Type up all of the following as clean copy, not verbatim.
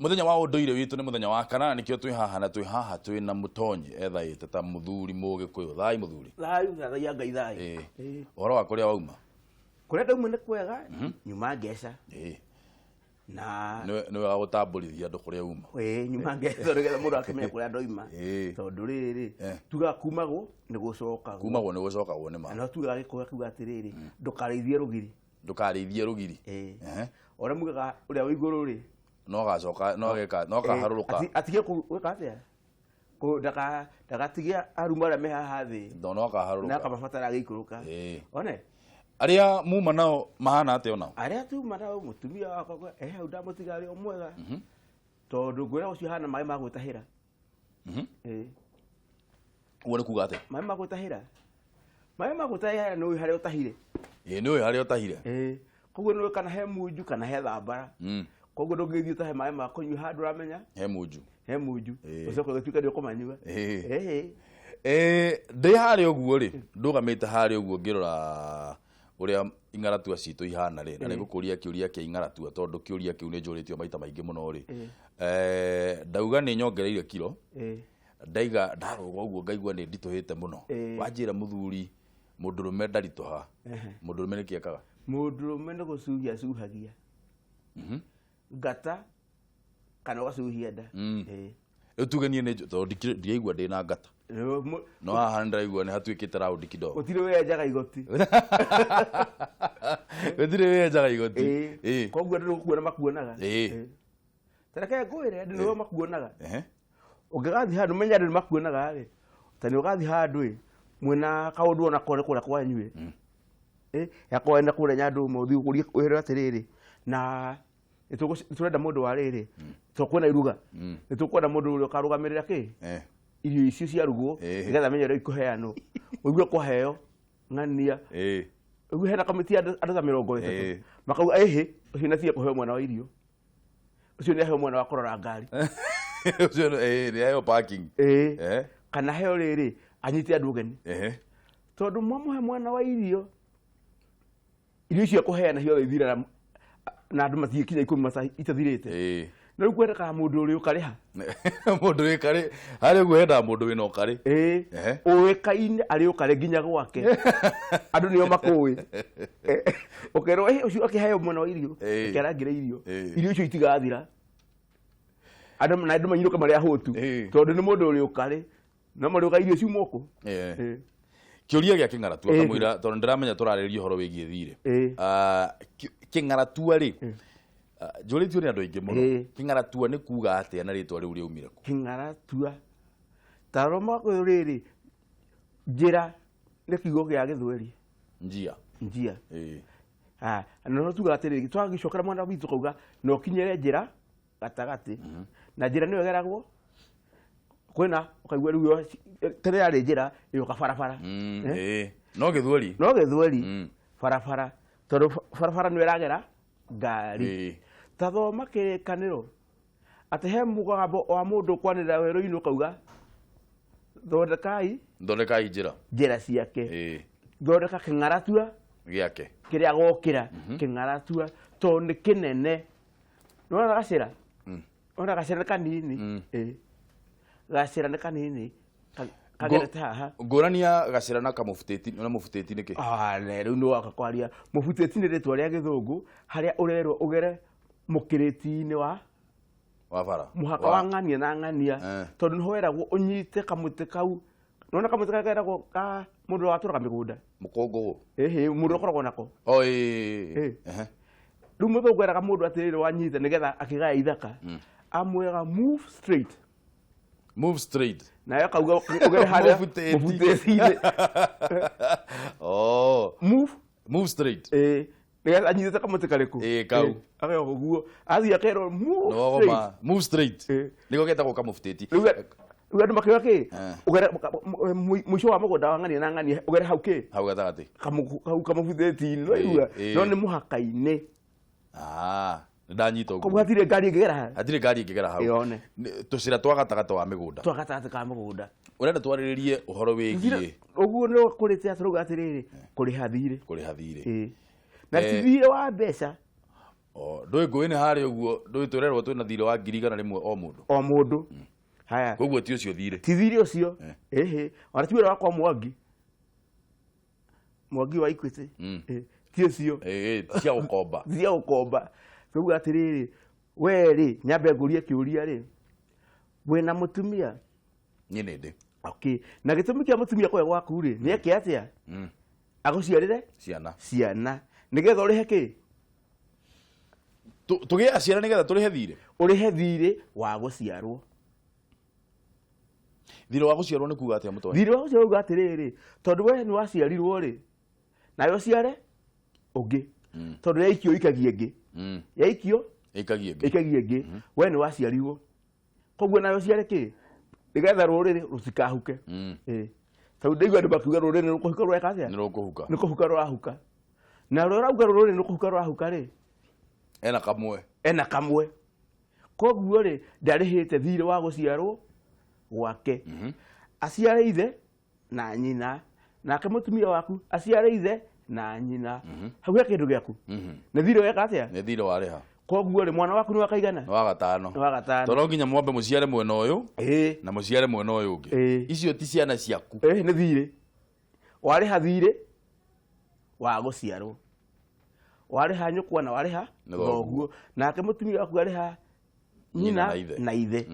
Muthenya wa ũndũire witũ nĩ mũthenya wa kanana, nĩkĩo twĩ haha na twĩ haha twĩ na mũtonyi ethaĩte ta mũthuri mũgĩkũyũ. Thai mũthuri. Thayũ, thathaiya Ngai thayũ. Ĩĩ. Ũhoro wa kũrĩa wauma? Kũrĩa ndauma nĩ kwega, nyuma ngeca. Na Nĩwe wa gũtambũrithia andũ kũrĩa uma. Ĩĩ, nyuma ngeca nĩgetha mũndũ akĩmenye kũrĩa ndoima. Tondũ rĩrĩ, tugaga kumagwo nĩ gũcokagwo. Kumagwo nĩ gũcokagwo nĩ ma. Na no tugaga Gĩkũyũ akiuga atĩrĩrĩ, ndũkarĩithie rũgiri. Ndũkarĩithie rũgiri. Ĩĩ. Ũrĩa mugaga ũrĩa wĩ igũrũ rĩ, No gacoka, no geka, no kaharũrũka. Atige gwĩka atĩa? Ndagatige aruma arĩa me haha thĩ. No, no kaharũrũka. Na akamabatara agĩikũrũka. One? Arĩa muma nao mahana atĩa onao? Arĩa tuma nao mũtumia wakwa hau ndamũtiga arĩ o mwega. Tondũ ngwĩra ũcio hana maĩ ma gwĩtahĩra. Ũguo nĩ kuga atĩa? Maĩ ma gwĩtahĩra. Maĩ ma gwĩtahĩra nĩ ũĩ harĩa ũtahire. Ĩĩ, nĩ ũĩ harĩa ũtahire. Koguo nĩ ũĩ kana he munju kana he thambara. Koguo ndũngĩthiĩ ũtahe maĩ ma kũnyua handũ ũramenya He munju. He munju. Ũcoke ũgĩtuĩke nĩ ũkũmanyua. Ndĩ harĩa ũguo rĩ, ndũgamĩte harĩa ũguo ngĩrora ũrĩa ing'aratua citũ ihana rĩ, na nĩ ngũkũria kĩũria kĩa ing'aratua tondũ kĩũria kĩu nĩ njũrĩtio maita maingĩ mũno rĩ. Ndauga nĩ nyongereire kiro. Ndaiga ndarũga ũguo ngaigua nĩ nditũhĩte mũno. Wanjĩra mũthuri mũndũrũme ndaritũha. Mũndũrũme nĩ kĩ ekaga? Mũndũrũme nĩ gũcuhia acuhagia. Ngata kana ũgacuhia nda. Rĩu tuge niĩ nĩ tondũ ndiraigua ndĩ na ngata. No haha nĩ ndĩraigua nĩ hatuĩkĩte raundi kidogo. Gũtirĩ wenjaga igoti. Gũtirĩ wenjaga igoti. Koguo andũ nĩ gũkuona makuonaga. Ta reke ngwĩre, andũ nĩo makuonaga. Ũngĩgathiĩ handũ menye andũ nĩ makuonaga rĩ, ta nĩ ũgathiĩ handũ ĩ, mwĩna kaũndũ ona korwo nĩ kũrĩa kwanyu ĩ. Yakorwo nĩ kũrĩa Nyandũma ũthiĩ ũrie wĩrwo atĩrĩrĩ, na nĩ tũrenda mũndũ wa rĩrĩ, tondũ kwĩna iruga, nĩ tũkwenda mũndũ ũrĩa ũkarũgamĩrĩra kĩ? Irio icio ciarugwo, nĩgetha amenye ũrĩa ikũheanwo. Ũigue kwaheo ng'ania. Ũigue hena kamĩtĩ ya andũ ta 30. Makauga ĩhĩ, ũcio nĩ atige kũheo mwena wa irio. Ũcio nĩ aheo mwena wa kũrora ngari. Ũcio nĩ aheo parking. Kana heo rĩrĩ, anyite andũ ũgeni. Tondũ mwamũhe mwena wa irio, irio icio ekũheana ciothe ithiraga na andũ matingĩkinya 10 itathirĩte. Na rĩu kwendekaga mũndũ ũrĩ ũkarĩha. Mũndũ wĩ karĩ, harĩa ũguo hendaga mũndũ wĩna ũkarĩ. Ũĩkaine arĩ ũkarĩ nginya gwake. Andũ nĩo makũĩ. Ũkerwo, ũcio akĩheo mwena wa irio, akĩarangĩra irio. Irio icio itigathira. Andũ na andũ mainũke marĩ ahũtu. Tondũ nĩ mũndũ ũrĩ ũkarĩ. No marĩ ũka irio ciuma kũ. Kĩũria gĩa kĩng'aratua kamũira tondũ ndĩramenya tũrarĩrĩria ũhoro wĩgiĩ thirĩ. Kĩng'aratua rĩ, njũrĩtio nĩ andũ aingĩ mũno. Kĩng'aratua nĩ kuga atĩa na rĩtwa rĩu rĩaumire kũ? Kĩng'aratua. Ta rora rĩrĩ, njĩra nĩ kiugo gĩa Gĩthweri. Njia. Njia. Na no tugaga atĩrĩrĩ, twagĩcokera mwena witũ kauga no ũkinyĩre njĩra gatagatĩ. Na njĩra nĩyo ĩgeragwo kwĩna ũkaigua rĩu tene yarĩ njĩra ĩyoka barabara. No Gĩthweri. No Gĩthweri. Barabara. Tondũ barabara nĩyo ĩragera ngari. Ta thoma kĩrĩkanĩro atĩ he mũgambo wa mũndũ ũkwanĩrĩra werũ-inĩ ũkauga thondekai Thondekai njĩra. Njĩra ciake. Thondeka kĩng'aratua gĩake. Kĩrĩa gokĩra kĩng'aratua tondũ nĩ kĩnene. Nĩwona gacĩra? Ona gacĩra nĩ kanini. Gacĩra nĩ kanini. Kagerete haha. Ngũrani ya gacĩra na kamũbutĩti na mũbutĩti nĩ kĩ? Ah, ne, rĩu nĩ waka kwaria. Mũbutĩti nĩ rĩtwa rĩa Gĩthũngũ harĩa ũrerwo ũgere mũkĩrĩti-inĩ wa wa bara. Mũhaka wa ng'ania na ng'ania. Tondũ nĩho weragwo ũnyite kamũtĩ kau. Nĩwona kamũtĩ karĩa keragwo ka mũndũ watũraga mĩgũnda. Mũkũngũgũ. Ĩhĩ, mũndũ ũkoragwo nako. O, ĩĩ. Rĩu mũthũngũ eraga mũndũ atĩrĩrĩ wanyita nĩgetha akĩgaya ithaka. Amwĩraga move straight. Move straight. Nawe akauga ũgere harĩa Mũbutĩti. mũbutĩti-inĩ. Oh. Move. Move straight. Ĩĩ. Nĩgetha anyitĩte kamũtĩ karĩkũ? Ĩĩ, kau. Ĩĩ, ageka ũguo. Athiĩ akerwo move Nogoma. straight. Move straight. Nĩko getagwo kamũbutĩti. Rĩu andũ makiuga kĩ? Ũgere mũico wa mũgũnda wa ng'ania na ng'ania ũgere hau kĩ? Hau gatagatĩ. Hau kamũbutĩti-inĩ, waigua? No nĩ mũhaka-inĩ. Nĩ ndanyita ũguo. Koguo hatirĩ ngari ĩngĩgera hau. Hatirĩ ngari ĩngĩgera hau. Yone. Tũcĩra twa gatagatĩ wa mĩgũnda. Twa gatagatĩ ka mũgũnda. Ũrenda twarĩrĩrie ũhoro wĩgiĩ Ũguo nĩ kũrĩte atũrauga atĩrĩrĩ, kũrĩha thirĩ. Kũrĩha thirĩ. Ĩĩ. Na ti thirĩ wa mbeca. O, ndũĩ ngũĩ nĩ harĩa ũguo, ndũĩ twĩrerwo twĩna thirĩ wa 100,000 o mũndũ. O mũndũ. Haya. Koguo ti ũcio thirĩ. Ti thirĩ ũcio. Ĩhĩ, ona ti wĩra wakwa Mwangi. Mwangi wa Equity. Ti ũcio. Ĩĩ, ti cia gũkomba. Ti cia gũkomba. Koguo atĩrĩrĩ, we rĩ, nyambe ngũrie kĩũria rĩ, wĩna mũtumia? Niĩ nĩ ndĩ. Okay. Na gĩtũmi kĩa mũtumia kũhe gwaku rĩ, nĩ eke atĩa? Agũciarĩre? Ciana. Ciana. Nĩgetha ũrĩhe kĩ? Tũgĩaga ciana nĩgetha tũrĩhe thirĩ? Ũrĩhe thirĩ wa gũciarwo. Thirĩ wa gũciarwo nĩ kuga atĩa mũtwe? Thirĩ wa gũciarwo kuga atĩrĩrĩ, tondũ we nĩ waciarirwo rĩ, nawe ũciare ũngĩ. Tondũ yaikio ikagie ĩngĩ. Yaikio ikagie ĩngĩ. Ikagie ĩngĩ. We nĩ waciarirwo. Koguo nawe ũciare kĩ? Nĩgetha rũrĩrĩ rũtikahuke. Tondũ ndaigua andũ makiuga rũrĩrĩ nĩ rũkũhuka rweka atĩa? Nĩ rũkũhuka. Nĩ kũhuka rũrahuka. Na rũrĩa rũrauga rũrĩrĩ nĩ kũhuka rũrahuka rĩ? Ena kamwe. Ena kamwe. Koguo rĩ, ndarĩhĩte thirĩ wa gũciarwo gwake. Aciare ithe na nyina. Nake mũtumia waku aciare ithe na nyina. Hau he kĩndũ gĩaku. Nĩ thirĩ weka atĩa? Nĩ thirĩ warĩha. Koguo rĩ, mwana waku nĩ wa kaigana? Nĩ wa gatano. Nĩ wa gatano. Tondũ no nginya mwambe mũciare mwena ũyũ na mũciare mwena ũyũ ũngĩ. Icio ti ciana ciaku. Nĩ thirĩ. Warĩha thirĩ wa gũciarwo. Warĩha nyũkwa na warĩha Nĩ thoguo. thoguo. Nake mũtumia waku arĩha Nyina nyina na ithe. na ithe.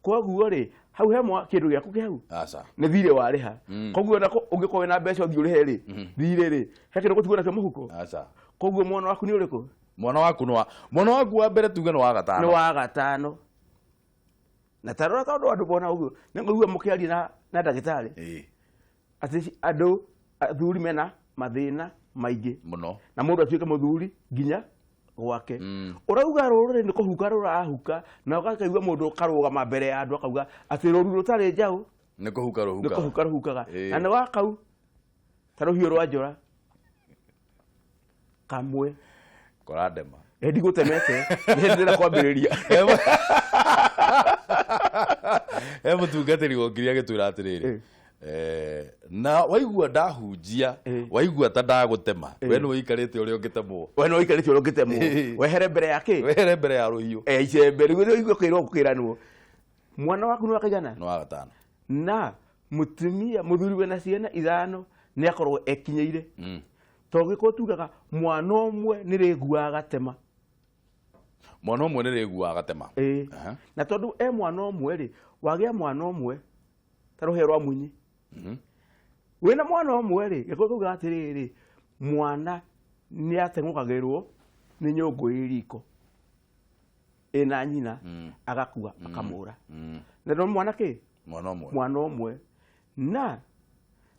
Koguo rĩ, hau he kĩndũ gĩaku kĩ hau? Aca. Nĩ thirĩ warĩha. Koguo ona ũngĩkorwo wĩna mbeca ũthiĩ ũrĩhe rĩ, thirĩ rĩ, he kĩndũ ũgũtigwo nakĩo mũhuko? Aca. Koguo mwana waku nĩ ũrĩkũ? Mwana waku nĩ wa, mwana waku wa mbere tuge nĩ wa gatano. Nĩ wa gatano. Na ta rora tondũ andũ mona ũguo, nĩ ngũigua mũkĩaria na ndagĩtarĩ. Atĩ andũ athuri mena mathĩna maingĩ. Mũno. Na mũndũ atuĩke mũthuri nginya gwake. Ũrauga rũrĩrĩ nĩ kũhuka rũrahuka, na ũgakaigua mũndũ ũkarũgama mbere ya andũ akauga atĩ rũru rũtarĩ njaũ Nĩ kũhuka rũhukaga. Nĩ kũhuka rũhukaga. Na nĩ wakau ta rũhiũ rwa njora kamwe. Kora ndema. Ndigũtemete, nĩ ndĩrenda kwambĩrĩria. He mũtungatĩri wokire agĩtwĩra atĩrĩrĩ, na waigua ndahunjia, waigua ta ndagũtema, we nĩ ũikarĩte ũrĩa ũngĩtemwo. We nĩ ũikarĩte ũrĩa ũngĩtemwo. Wehere mbere ya kĩ? Wehere mbere ya rũhiũ. Icembe, rĩu nĩ ũigua kwĩrwo gũkĩranwo. Mwana waku nĩ wa kaigana? Nĩ wa gatano. Na mũtumia, mũthuri wĩna ciana ithano nĩ akorwo ekinyĩire. Tondũ gĩkũyũ tugaga mwana ũmwe nĩ rĩguaga gatema. Mwana ũmwe nĩ rĩguaga gatema. Na tondũ e mwana ũmwe rĩ, wagĩa mwana ũmwe ta rũhĩa rwa munyi. Wĩna mwana ũmwe rĩ, gĩkũyũ kiugaga atĩrĩrĩ, mwana nĩ ateng'ũkagĩrwo nĩ nyũngũ ĩ riko ĩna nyina, agakua, akamũra. Na no mwana kĩ? Mwana ũmwe. Mwana ũmwe. Na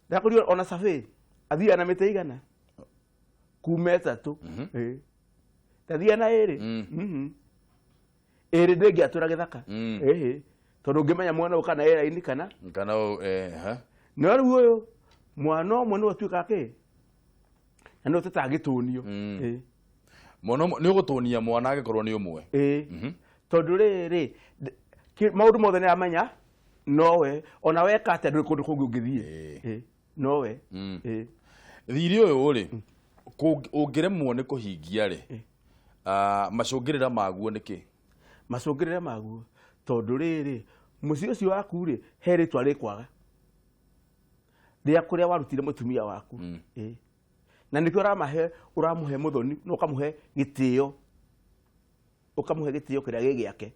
ndakũria ona cabi athiaga na mĩtĩ igana kuma ĩtatũ. Ndathiaga na ĩrĩ. Ĩrĩ ndĩngĩatũra gĩthaka. Tondũ ũngĩmenya mwana ũyũ kana ĩ raini kana? Kana ũ, ha? No rĩu ũyũ mwana ũmwe nĩwe ũtuĩkaga kĩ? Na nĩwe tũtangĩtũnio. Mwana ũmwe, nĩ ũgũtũnia mwana angĩkorwo nĩ ũmwe. Tondũ rĩrĩ, maũndũ mothe nĩ aramenya, nowe, ona weka atĩa ndũrĩ kũndũ kũngĩ ũngĩthiĩ. Nowe. Thirĩ ũyũ rĩ, ũngĩremwo nĩ kũhingia rĩ, macũngĩrĩra maguo nĩ kĩ? Macũngĩrĩra maguo, tondũ rĩrĩ, mũciĩ ũcio waku rĩ, he rĩtwa rĩkwaga. Rĩa kũrĩa warutire mũtumia waku. Na nĩkĩo ũramũhe mũthoni, na ũkamũhe gĩtĩo. Ũkamũhe gĩtĩo kĩrĩa gĩ gĩake.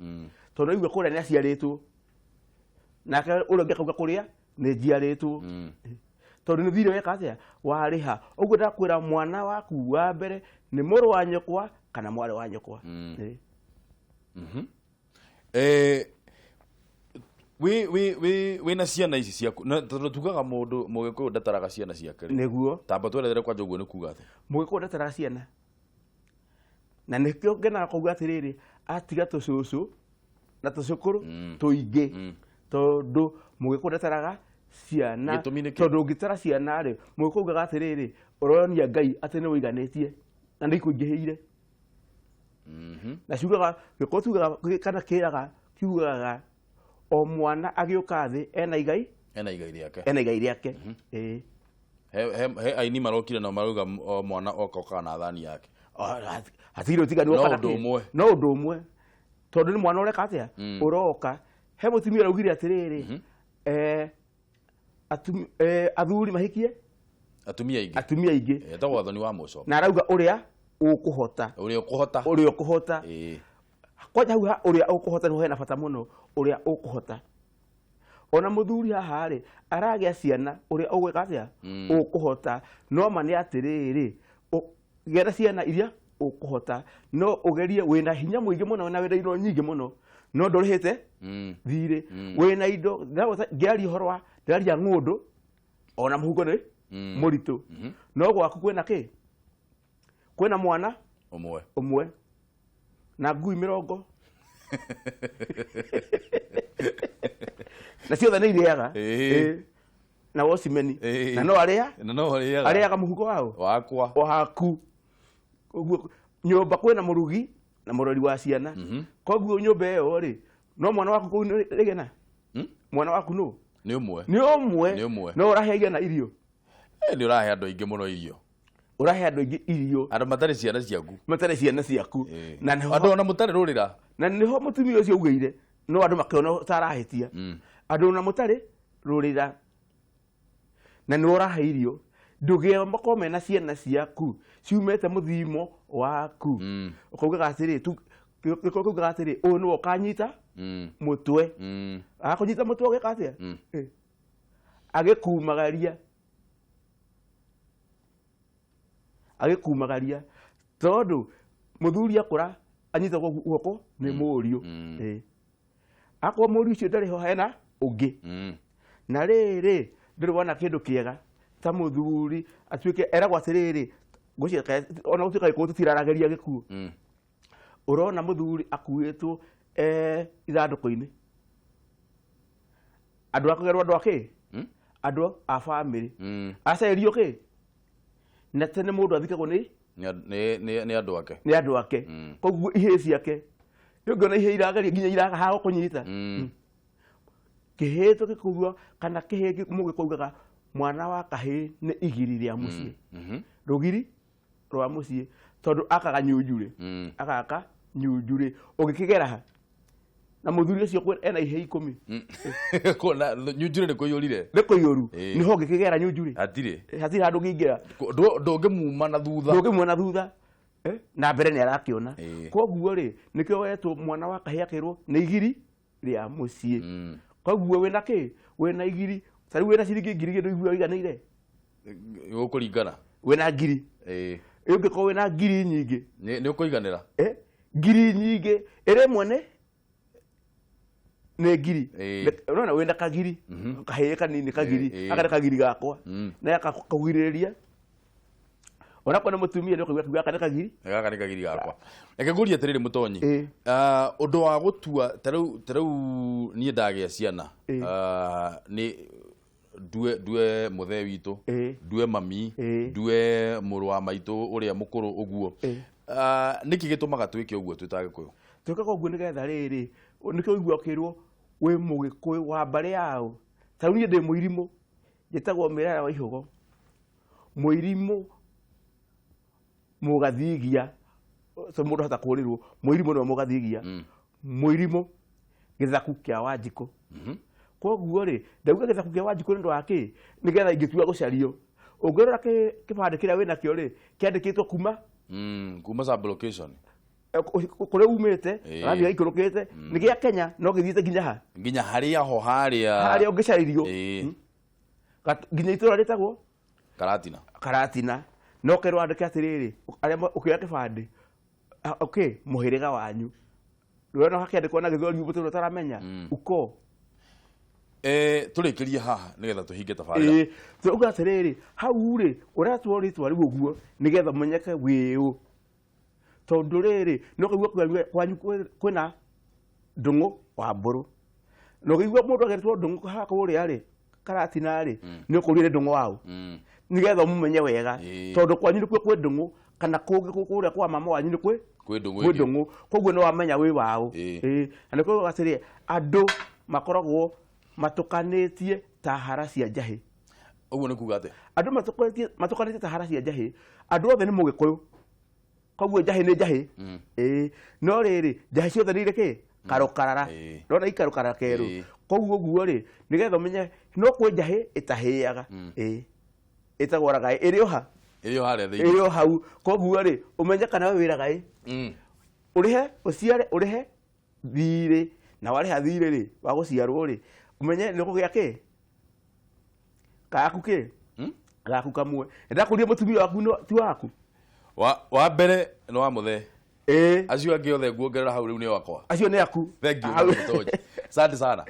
Tondũ waigua kũrĩa nĩ aciarĩtwo. Nake ũrĩa ũngĩ akauga kũrĩa nĩ njiarĩtwo. Tondũ nĩ thirĩ weka atĩa? Warĩha. Ũguo ndakwĩra mwana waku wa mbere nĩ mũrũ wa nyũkwa kana mwarĩ wa nyũkwa. Wĩna ciana ici ciaku, na tondũ tugaga mũndũ Mũgĩkũyũ ndataraga ciana ciake rĩ. Nĩguo. Tamba twerethere kwanja ũguo nĩ kuga atĩa? Mũgĩkũyũ ndataraga ciana. Na nĩkĩo ngenaga kuuga atĩrĩrĩ, atiga tũcũcũ na tũcũkũrũ tũingĩ. Tondũ Mũgĩkũyũ ndataraga ciana. Gĩtũmi nĩ kĩ? Tondũ ũngĩtara ciana rĩ, Mũgĩkũyũ augaga atĩrĩrĩ, ũronia Ngai atĩ nĩ ũiganĩtie na nĩ ikũingĩhĩire. Na ciugaga, gĩkũyũ tugaga kana kĩraga, kiugaga o mwana agĩũka thĩ ena igai? Ena igai rĩake. Ena igai rĩake. He aini marokire na marauga o mwana oka okaga na thani yake. Hatirĩ ũtiganu No kana ũndũ kĩ. Ũmwe. No ũndũ ũmwe, tondũ nĩ mwana ũreka atĩa, ũroka. He mũtumia ũraugire atĩrĩrĩ, athuri mahikie atumia aingĩ. Atumia aingĩ. Etagwo Wathoni wa Mũco. Na arauga ũrĩa ũkũhota. Ũrĩa ũkũhota. Ũrĩa ũkũhota. Kwanja hau ha ũrĩa ũkũhota nĩho hena bata mũno, ũrĩa ũkũhota. Ona mũthuri haha rĩ, aragĩa ciana ũrĩa ũgwĩka atĩa, ũkũhota. No ma nĩ atĩrĩrĩ, gĩa na ciana iria ũkũhota, no ũgerie wĩna hinya mũingĩ mũno na wĩna indo nyingĩ mũno, no ndũrĩhĩte thirĩ. Wĩna indo, ngĩaria ũhoro wa ndĩraria ng'ũndũ, ona mũhuko nĩ mũritũ, no gwaku kwĩna kĩ? Kwĩna mwana ũmwe. Ũmwe na ngui 40, na ciothe nĩ irĩaga. Na wocimeni. Na no arĩa Na no arĩaga. Arĩaga mũhuko wao. Wakwa. Waku. Ũguo nyũmba kwĩna mũrugi na mũrori wa ciana. Koguo nyũmba ĩyo rĩ, no mwana waku kũu nĩ rĩgena. Mwana waku nũ? Nĩ ũmwe. Nĩ ũmwe. Nĩ ũmwe. No ũrahe igana irio. Nĩ ũrahe andũ aingĩ mũno irio. Ũrahe andũ aingĩ irio. Andũ matarĩ ciana ciaku. Matarĩ ciana ciaku. Na nĩho Andũ ona mũtarĩ rũrĩra. Na nĩho mũtumia ũcio augĩire, no andũ makĩona ta arahĩtia. Andũ ona mũtarĩ rũrĩra na nĩ ũrahe irio, ndũgĩe makorwo mena ciana ciaku ciumĩte mũthimo waku. Ũkaugaga atĩrĩ gĩkũyũ kĩugaga atĩrĩ, ũyũ nĩwe ũkanyita mũtwe. Akũnyita mũtwe ũgĩka atĩa? Agĩkumagaria, agĩkumagaria, tondũ mũthuri akũra anyitagwo guoko nĩ mũriũ. Akorwo mũriũ ũcio ndarĩ ho, hena ũngĩ. Na rĩrĩ, ndũrĩ wona kĩndũ kĩega ta mũthuri atuĩke eragwo atĩrĩrĩ, ngwĩciria ona gũtuĩka gĩkũyũ tũtiraragĩria gĩkuũ. Ũrona mũthuri akuĩtwo ithandũkũ-inĩ, andũ a kũgerwo, andũ a kĩ, andũ a bamĩrĩ, acerio kĩ, na tene mũndũ athikagwo nĩ Nĩ andũ ake. Nĩ andũ ake. Koguo ihĩĩ ciake, ũngĩona ihĩĩ irageria nginya iraga ha kũnyita. Kĩhĩĩ tũgĩkũgua kana kĩhĩĩ, mũgĩkũyũ augaga mwana wa kahĩĩ nĩ igiri rĩa mũciĩ, rũgiri rwa mũciĩ, tondũ akaga nyunjurĩ. Agaka nyunjurĩ ũngĩkĩgera ha na mũthuri ũcio ena ihĩĩ 10? Kuona nyunjurĩ nĩ kũiyũrire. Nĩ kũiyũru. Nĩho ũngĩkĩgera nyunjurĩ? Hatirĩ. Hatirĩ handũ ũngĩingĩra. Ndũngĩmuma na thutha. Ndũngĩmuona thutha. Na mbere nĩ arakĩona. Koguo rĩ, nĩkĩo wetwo mwana wa kahĩĩ akĩrwo nĩ igiri rĩa mũciĩ. Koguo wĩna kĩ? Wĩna igiri. Ta rĩu wĩna ciringi 1000, ndũiguaga ũiganĩire? Gũkũringana. Wĩna 1000. Ũngĩkorwo wĩna ngiri nyingĩ, Nĩ ũkũiganĩra. 1000 nyingĩ ĩrĩ ĩmwe nĩ ngiri. Ũrona wĩna kagiri, kahĩĩ kanini, kagiri, aka nĩ kagiri gakwa, na gakakũgirĩrĩria onakorwo nĩ mũtumia, nĩ ũkũigua akiuga aka nĩ kagiri. Gaka nĩ kagiri gakwa. Reke ngũrie atĩrĩrĩ, mũtonyi. Ũndũ wa gũtua, ta rĩu niĩ ndagĩa ciana, nĩ ndue mũthee witũ, ndue mami, ndue mũrũ wa maitũ ũrĩa mũkũrũ ũguo. Nĩkĩ gĩtũmaga twĩke ũguo twĩ ta Gĩkũyũ? Twĩkaga ũguo nĩgetha rĩrĩ, nĩkĩo ũigua ũkĩrwo wĩ mũgĩkũyũ wa mbarĩ yao. Ta rĩu niĩ ndĩ mũirimũ, njĩtagwo Mĩrera wa Ihũgo, mũirimũ mũgathigia, so mũndũ ahota kũrĩrwo mũirimũ nĩwe mũgathigia, mũirimũ gĩthaku kĩa Wanjikũ. Koguo rĩ, ndauga gĩthaku kĩa Wanjikũ nĩ ũndũ wa kĩ? Nĩgetha ingĩtua gũcario, ũngĩrora kĩbandĩ kĩrĩa wĩnakĩo rĩ, kĩandĩkĩtwo kuma Kuma sub location. Kũrĩa umĩte. Rathiĩ gaikũrũkĩte, nĩ gĩa Kenya, no gĩthiĩte nginya ha? Nginya harĩa ho harĩa. Harĩa ũngĩcaririo. Nginya itũra rĩtagwo Karatina. Karatina. No kerwo andĩke atĩrĩrĩ, arĩa ũkĩoya kĩbandĩ, okay, mũhĩrĩga wanyu rwena hakĩandĩkwo na gĩthweri ũguo tũtaramenya uko. Tũrĩkĩrie haha nĩgetha tũhinge tabarĩra. Tũrauga atĩrĩrĩ, hau rĩ, ũretwo rĩtwa rĩu ũguo nĩgetha ũmenyeke wĩũ, tondũ rĩrĩ, no kũigua kwanyu kwĩna Ndũng'ũ wa Mbũrũ, na ũkĩigua mũndũ agetwo Ndũng'ũ haha kũrĩa rĩ Karatina rĩ, nĩ ũkũria nĩ Ndũng'ũ waũ, nĩgetha ũmũmenye wega, tondũ kwanyu nĩkuo kwĩ Ndũng'ũ, kana kũngĩ kũrĩa kwa mama wanyu nĩ kwĩ Kwĩ Ndũng'ũ kwĩ ĩngĩ. Ndũng'ũ, koguo nĩ wamenya wĩ waũ. Na nĩkĩo atĩrĩ, andũ makoragwo matũkanĩtie ta hara cia njahĩ. Ũguo nĩ kuga atĩa? Andũ matũkanĩtie ta hara cia njahĩ, andũ othe nĩ mũgĩkũyũ. Koguo njahĩ nĩ njahĩ. Ĩĩ, no rĩrĩ, njahĩ ciothe nĩ irĩ kĩ karũkarara. Ndona ikarũkarara kerũ. Koguo ũguo rĩ, nĩgetha ũmenye no kwĩ njahĩ ĩtahĩaga. Ĩĩ, ĩtagwo ragaĩ, ĩrĩ o ha? Ĩrĩ o harĩa thĩinĩ. Ĩrĩ o hau. Koguo rĩ, ũmenye kana we wĩ ragaĩ. Ũrĩhe, ũciare, ũrĩhe thirĩ, na warĩha thirĩ rĩ wa gũciarwo rĩ, ũmenye nĩ ũkũgĩa kĩ gaku kĩ gaku kamwe. Ndakũria mũtumia waku no ti waku. Wa mbere nĩ wa mũthee. Ĩĩ. Acio angĩ othe nguongerera hau rĩu nĩ wakwa. Acio nĩ aku. Thank you. Mũtonyi, asante sana.